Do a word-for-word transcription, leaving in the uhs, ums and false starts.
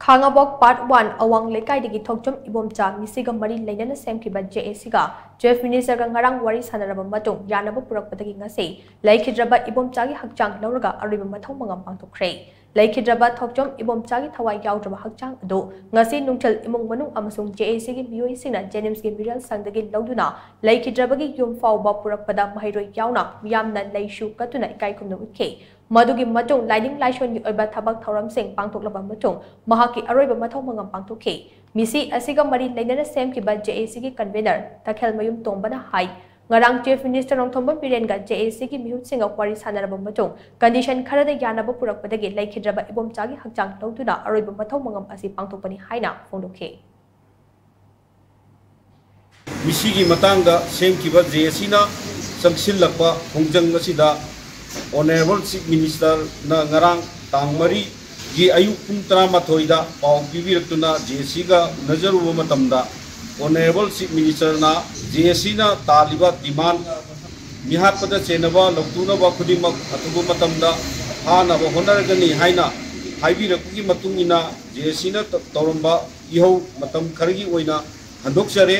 ꯈꯥꯉꯕꯣꯛ part one ꯑꯋꯥꯡ ꯂꯩꯀꯥꯏꯗꯒꯤ ꯊꯣꯛꯆꯣꯝ ꯏꯕꯣꯝꯆꯥ ꯃꯤꯁꯤꯒ ꯃꯔꯤ ꯂꯩꯅꯅ ꯁꯦꯝꯈꯤꯕ ꯖꯦ ꯑꯦ ꯁꯤꯒ ꯆꯤꯐ ꯃꯤꯅꯤꯁꯇꯔꯒ ꯉꯔꯥꯡ ꯋꯥꯔꯤ ꯁꯥꯟꯅꯔꯕ ꯃꯇꯨꯡ ꯌꯥꯅꯕ ꯄꯨꯔꯛꯄꯗꯒꯤ ꯉꯁꯤ ꯂꯩꯈꯤꯗ꯭ꯔꯕ ꯏꯕꯣꯝꯆꯥꯒꯤ ꯍꯛꯆꯥꯡ ꯂꯧꯔꯒ ꯑꯔꯣꯏꯕ ꯃꯊꯧ ꯃꯉꯝ ꯄꯥꯡꯊꯣꯛꯈ꯭ꯔꯦ꯫ ꯂꯩꯈꯤꯗ꯭ꯔꯕ ꯊꯣꯛꯆꯣꯝ ꯏꯕꯣꯝꯆꯥꯒꯤ ꯊꯋꯥꯏ ꯌꯥꯎꯗ꯭ꯔꯕ ꯍꯛꯆꯥꯡ ꯑꯗꯨ ꯉꯁꯤ ꯅꯨꯡꯊꯤꯜ ꯏꯃꯨꯡ ꯃꯅꯨꯡ ꯑꯃꯁꯨꯡ ꯖꯦ ꯑꯦ ꯁꯤꯒꯤ ꯃꯤꯑꯣꯏꯁꯤꯡꯅ ꯖꯦꯅꯤꯝꯁꯀꯤ ꯃꯤꯔꯦꯜ ꯁꯪꯗꯒꯤ ꯂꯧꯗꯨꯅ ꯂꯩꯈꯤꯗ꯭ꯔꯕꯒꯤ ꯌꯨꯝ ꯐꯥꯎꯕ ꯄꯨꯔꯛꯄꯗ ꯃꯍꯩꯔꯣꯏ ꯌꯥꯎꯅ ꯃꯤꯌꯥꯝꯅ ꯂꯩꯁꯨ ꯀꯠꯇꯨꯅ ꯏꯀꯥꯏ ꯈꯨꯝꯅꯕ ꯎꯠꯈꯤ꯫ ꯃꯗꯨꯒꯤ ꯃꯇꯨꯡ ꯂꯥꯏꯅꯤꯡ ꯂꯥꯏꯁꯣꯟꯒꯤ ꯑꯣꯏꯕ ꯊꯕꯛ ꯊꯧꯔꯝꯁꯤꯡ ꯄꯥꯡꯊꯣꯛꯂꯕ ꯃꯇꯨꯡ ꯃꯍꯥꯛꯀꯤ ꯑꯔꯣꯏꯕ ꯃꯊꯧ ꯃꯉꯝ ꯄꯥꯡꯊꯣꯛꯈꯤ꯫ ꯃꯤꯁꯤ ꯑꯁꯤꯒ ꯃꯔꯤ ꯂꯩꯅꯅ ꯁꯦꯝꯈꯤꯕ ꯖꯦ ꯑꯦ ꯁꯤꯒꯤ ꯀꯟꯚꯦꯅꯔ ꯇꯈꯦꯜꯃꯌꯨꯝ ꯇꯣꯝꯕꯅ ꯍꯥꯏ, ꯉꯔꯥꯡ ꯆꯤꯐ ꯃꯤꯅꯤꯁꯇꯔ ꯅꯣꯡꯊꯣꯝꯕꯝ ꯕꯤꯔꯦꯟꯒ ꯖꯦ ꯑꯦ ꯁꯤꯒꯤ ꯃꯤꯍꯨꯠꯁꯤꯡꯒ ꯋꯥꯔꯤ ꯁꯥꯟꯅꯔꯕ ꯃꯇꯨꯡ ꯀꯟꯗꯤꯁꯟ ꯈꯔꯗ ꯌꯥꯅꯕ ꯄꯨꯔꯛꯄꯗꯒꯤ ꯂꯩꯈꯤꯗ꯭ꯔꯕ ꯏꯕꯣꯝꯆꯥꯒꯤ ꯍꯛꯆꯥꯡ ꯂꯧꯗꯨꯅ ꯑꯔꯣꯏꯕ ꯃꯊꯧ ꯃꯉꯝ ꯑꯁꯤ ꯄꯥꯡꯊꯣꯛꯄꯅꯤ ꯍꯥꯏꯅ ꯐꯣꯡꯗꯣꯛꯈꯤ꯫ ꯃꯤꯁꯤꯒꯤ ꯃꯇꯥꯡꯗ ꯁꯦꯝꯈꯤꯕ ꯖꯦ ꯑꯦ ꯁꯤꯅ ꯆꯪꯁꯤꯜꯂꯛꯄ ꯈꯣꯡꯖꯪ ꯑꯁꯤꯗ ꯑꯣꯅꯔꯦꯕꯜ ꯆꯤꯐ ꯃꯤꯅꯤꯁꯇꯔꯅ ꯉꯔꯥꯡ ꯇꯥꯡ ꯃꯔꯤꯒꯤ ꯑꯌꯨꯛ ꯄꯨꯡ ꯇꯔꯥꯃꯥꯊꯣꯏꯗ ꯄꯥꯎ ꯄꯤꯕꯤꯔꯛꯇꯨꯅ ꯖꯦ ꯑꯦ ꯁꯤꯒ ꯎꯅꯖꯔꯨꯕ ꯃꯇꯝꯗ ꯑꯣꯅꯔꯦꯕꯜ ꯆꯤꯐ ꯃꯤꯅꯤꯁꯇꯔꯅ ꯖꯦ ꯑꯦ ꯁꯤꯅ ꯇꯥꯜꯂꯤꯕ ꯗꯤꯃꯥꯟ ꯃꯤꯍꯥꯠꯄꯗ ꯆꯦꯟꯅꯕ ꯂꯧꯊꯣꯛꯅꯕ ꯈꯨꯗꯤꯡꯃꯛ ꯑꯊꯨꯕ ꯃꯇꯝꯗ ꯐꯥꯅꯕ ꯍꯣꯠꯅꯔꯒꯅꯤ ꯍꯥꯏꯅ ꯍꯥꯏꯕꯤꯔꯛꯄꯒꯤ ꯃꯇꯨꯡ ꯏꯟꯅ ꯖꯦ ꯑꯦ ꯁꯤꯅ ꯇꯧꯔꯝꯕ ꯏꯍꯧ ꯃꯇꯝ ꯈꯔꯒꯤ ꯑꯣꯏꯅ ꯍꯟꯗꯣꯛꯆꯔꯦ꯫